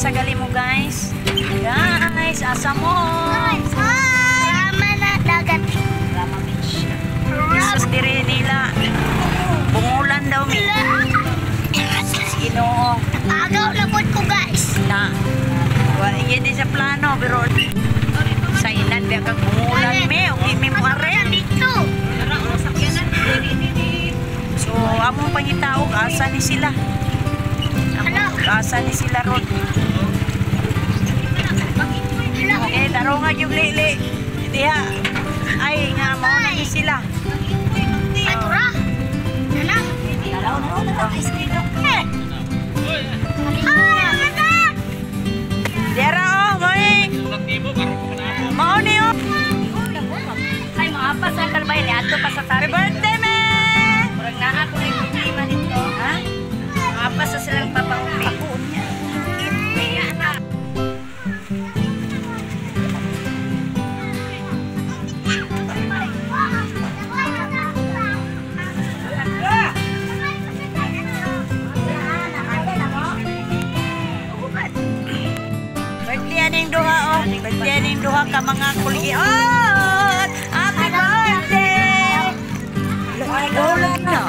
Asa gali mo, guys? Guys, asa mo? Rama na dagat. Rama Beach. Jesus diri nila. Bungulan daw mi. Ginoo. Agaw na po ko, guys. Na. Wa iya di sa plano pero sa inan biya kag bungulan mi ug imi mo are. Dito. So among pangitaog asa ni sila? Ano? Asa ni sila ron? Eh, tarong nga yung lili. Diha. Ay, nga, mauna ni sila. Atura. Nana. Eh. Ay, anak. Diara, oh, may. Mauni, oh. Ay, maapas ang kalbay. Ato pa sa Happy tabi. birthday, me! Murag naa ko yung problema nito. Ha? Maapas sa silang papaupi. Birthday aning duha, oh. Birthday aning duha ka mga kuliot. Happy birthday! Wala na.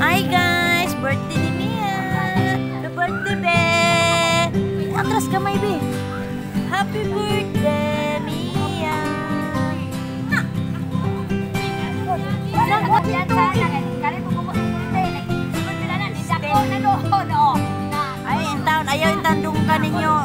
Hi guys! Birthday ni Mia! Happy birthday, be! Atras kamay, be! Happy birthday, Mia! ninyo.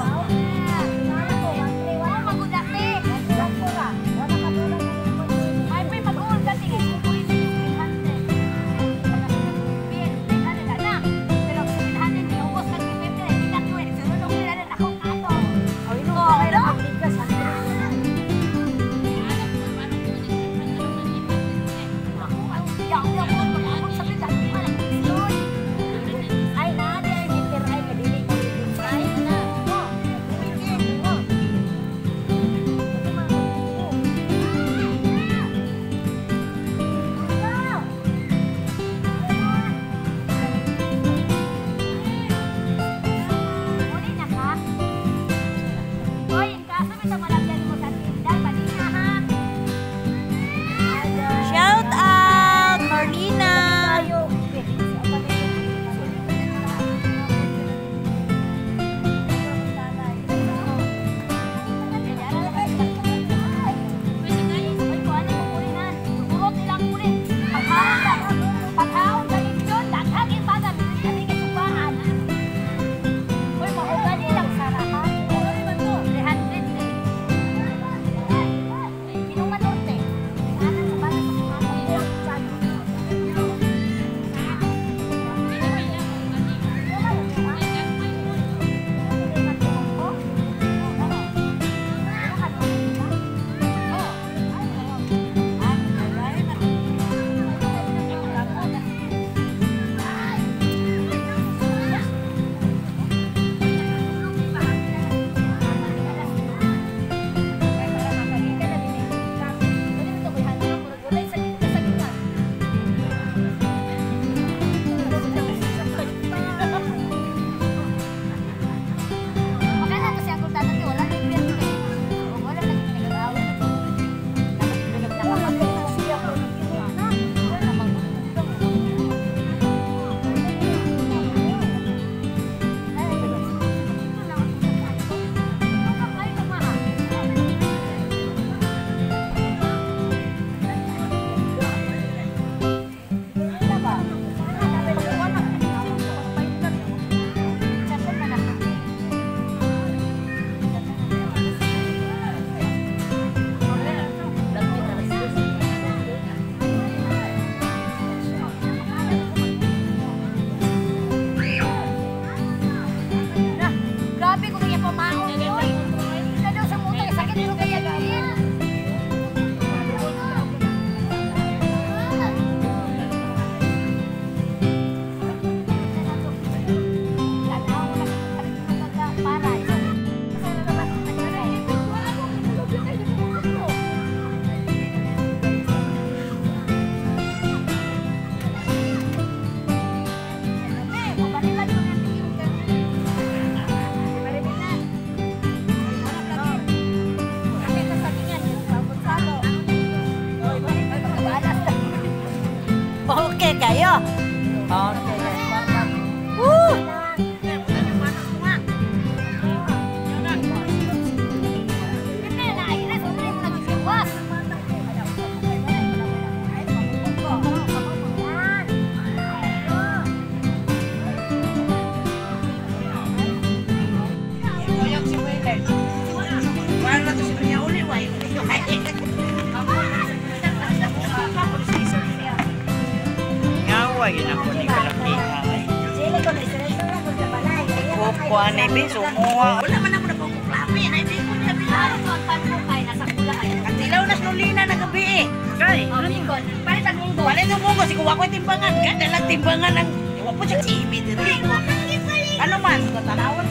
Shout out, Marlena. Okay kayo. Okay. Woo! Wala man ako napukuklapi. Katilaw na snulina na gabi eh. Kay. Palit ang munggo. Palit ang munggo. Sige, wako'y timbangan. Kada lang timbangan ang... Wa po siya si Imi diri. Ano man? Tatanawan.